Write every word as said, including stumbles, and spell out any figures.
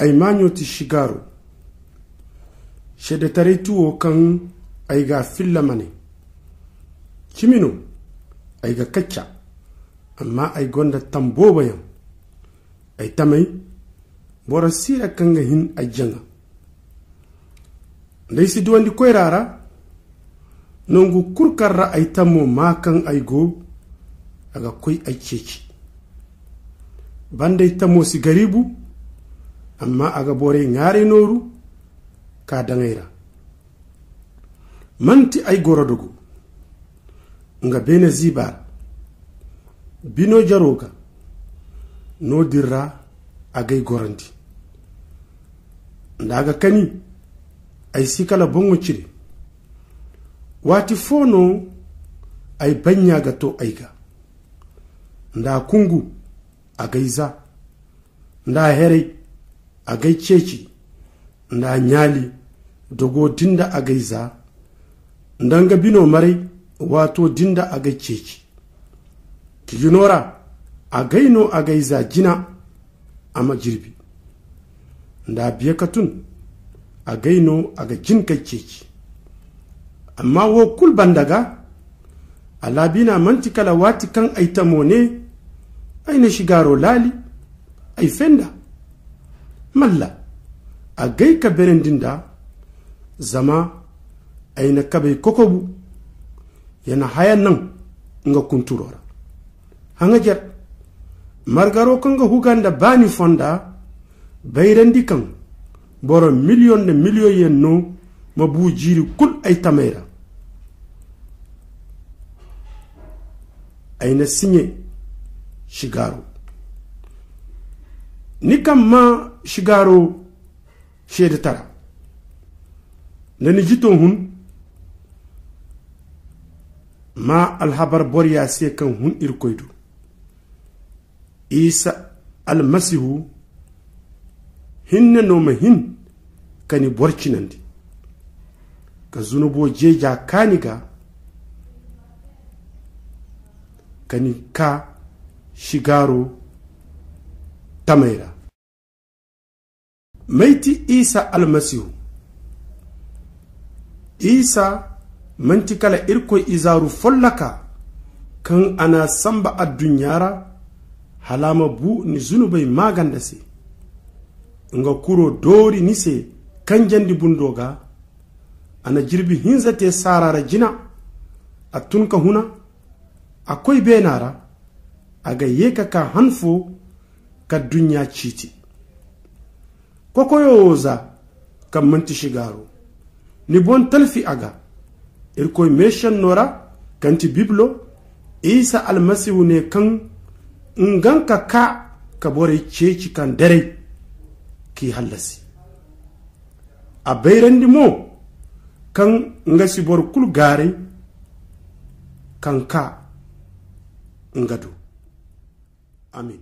Ay maaɲo ti sigaaro. Seedetaray ti wo kaŋ ay ga a filla ma ne: Cimi no, ay ga kacca, amma ay gonda tam boobo yaŋ. Ay tamey, boro si ra kaŋ ga hin ay jaŋa. Nd'ay si duwandi koyra ra, nangu kulu kaŋ ra ay tamo maa kaŋ ay go, a ga koy ay ceeci. Banda ay tamo si gariibu, amma a ga borey ŋwaaray nooru ka daŋ ay ra. Manti ay gorodogo, nga beene ziiba ra, bino jaro ga, noodin ra a g'ay gorandi. Nda a ga kani, ay si kala boŋo cire. Waati fo no ay bannya ga to ay ga. Nda a kungu, a g'ay za. Nda a heray, a g'ay ceeci. Nda a ɲaali, dogo din da a g'ay za. Nda nga bino maray, waato din da a g'ay ceeci. Cijino ra, a g'ay no a g'ay za jina, a ma jirbi. Nda a biya ka tun, a g'ay no a ga jin k'ay ceeci. Amma wo kulu banda ga, a laabiina manti kala waati kaŋ ay tamo ne, ay na sigaaro laali, ay fenda. Malla, a g'ay ka benandi nd'a, zama ay na kabey kokobu, ya na haya naŋ nga kunturo ra. Haŋajer, margaro kaŋ ga huga nda baani fonda, bayrandi kaŋ boro miliyoŋ nda miliyoŋ yaŋ no ma bu jiiri kulu ay tamey ra. Ay na siɲe sigaaro. Ni kaŋ maa sigaaro seedetara, nda ni jito hun, maa alhabar boroya se kaŋ hun Irkoy do. Isa Almasihu hinne no ma hin ka ni borcinandi, ka zunubo jeeja kaani ga, ka ni kaa sigaaro tamey ra. May ti Isa Almasihu? Isa manti kala Irkoy izaaru folloka kaŋ a n'a samba adduɲɲa ra, hala a ma bu ni zunubey maaganda se. Nga kuro doori ni se kanjandi bundo ga. A na jirbi hinza te saara ra jina. A tun ka huna, a koy beena ra, a ga ye ka kaa han fo ka adduɲɲa ciiti. Kokoyo wo za, kaŋ manti sigaaro, ni boŋ talfi a ga. Irkoy meesenno ra, kaŋ ti Bibilo, Isa Almasihu ne kaŋ nga nga ka kaa ka borey ceeci kaŋ daray k'i hallasi. A bayrandi mo kaŋ nga si boro kulu gaaray kaŋ kaa nga do. Amin.